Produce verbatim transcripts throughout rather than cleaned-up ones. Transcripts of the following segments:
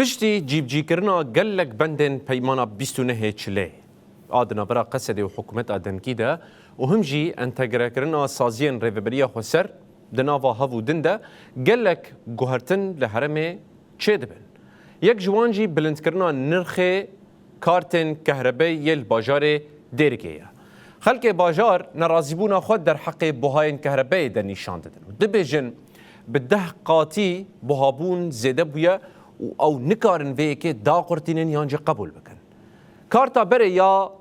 Piştî cîbicîkirina gelek bendên Peymana bîst û nehê Çilê a di navbera Qesedê û hikûmeta demkî de û him jî entegrekirina saziyên Rêveberiya Xweser di nava hev û din de gelek guhertin li herêmê çêdibin. Yek ji wan jî bilindkirina nirxê kartên kehrebeyê yê li bajarê Dêrikê ye. Xelkê bajar nerazîbûna xwe derheqê buhayên kehrebeyê de nîşan didin û dibêjin, bi deh qatî buhabûn zêde bûye û ew nikarin vê yekê daqurtînin yan jî qebûl bikin. Karta berê ya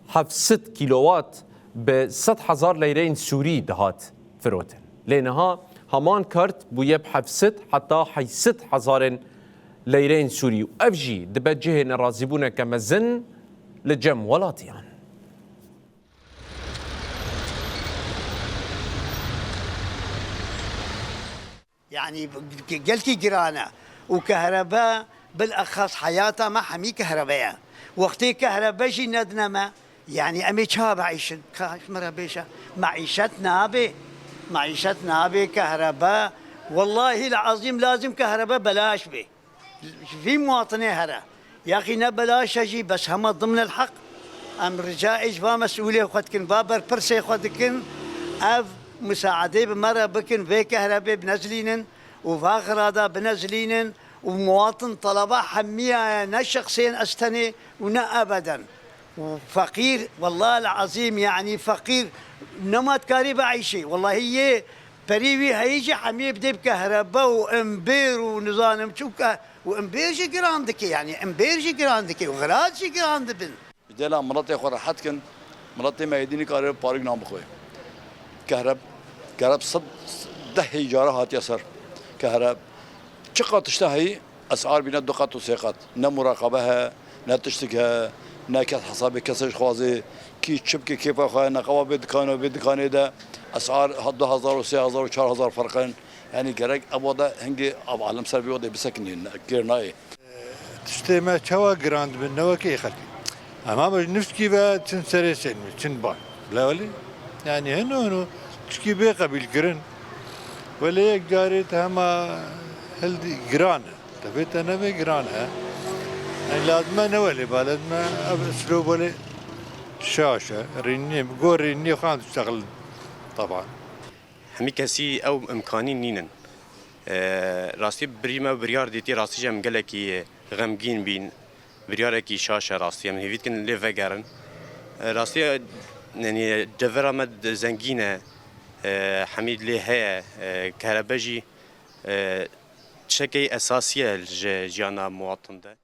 heft sed kîlowat bi sed hezar leyreyên Sûrî dihat firotin. Lê niha heman kart bûye bi heft sed heta heyt sed hezarên leyreyên Sûrî û ev jî dibe cihê nerazîbûneke mezin li cem welatiyan. Yani gelkî giran e û kehrebe bilexas heyata me hemî kehrebe ye. Wextê kehrebe jî nedine me, yani em ê çawa biîşin? Ka ji me re bêje, meîşet nabe, meîşet nabe kehrebe. Wellahî el ezîm lazim kehrebe belaş be. Ji vî muwatinê here. Yaxî ne belaş e jî, bes hema dimnil heq. Em ricayê ji va mesûlê xwe dikin, va berpirsê xwe dikin, ev musaedê bi me re bikin, vê kehrebê binezilînin û va xirada binezilînin û muwatin taleba hemiya ye, ne şexsên ez tenê û ne ebeden. Û feqîr, wellahil ezîm, yanî feqîr nema dikarî biîşî. Wellahî yê perî wî heyî jî hemiyê bidê bi kehrebe û imbêr û nizanim çûk e. Û imbêr jî giran dike, yanî imbêr jî giran dike û xirad jî giran dibin. Ji dêla miletê xwe rehet kin, miletê me êdî nikare parîk nan bixwe. Kehreb, kehreb sed, dehê cara hatiye ser. Kehreb, çiqa tişta heyî, esar bîne du qat û sê qat. Ne muraqabe he, ne tiştik he, ne kes hesabê kesê ji xwazê, kî çi bike kêfa xwe, neqaba vê dikanê û vê dikanê de esar ha du hezar û sê hezar û çar hezar ferq in. Yanî gerek ev wada hingê ev alem ser vê wadê bisekinîn, kêr nayê. Tiştê me çawa giran dibin, ne wekî ê xelkê. Em hema ji nifskî ve çin serê sênmê, çin ban. Lewelê, yanî hino hino tişkî bê qebîlkirin. Welê yek carê te hema hildî giran e. Te vê te nebe giran e. Yanî lazim e ne welê ba, lazim e ev islo welê şaş e, rîniyê, bi gor rîniyê xwe em diştexilin. Taban. Hemî kesî ew imkanî nînin. E, rastî birî me biryar dîtî, rastî jî em gelekî xemgîn bîn. Biryarekî şaş e rastî. Em hêvî dikin lê vegerin. E, rastî, e, yanî devera me de zengîn e. E, hemî lê heye. E, kerebe jî, e, tiştekê esasî ye ji jiyana muwatin de.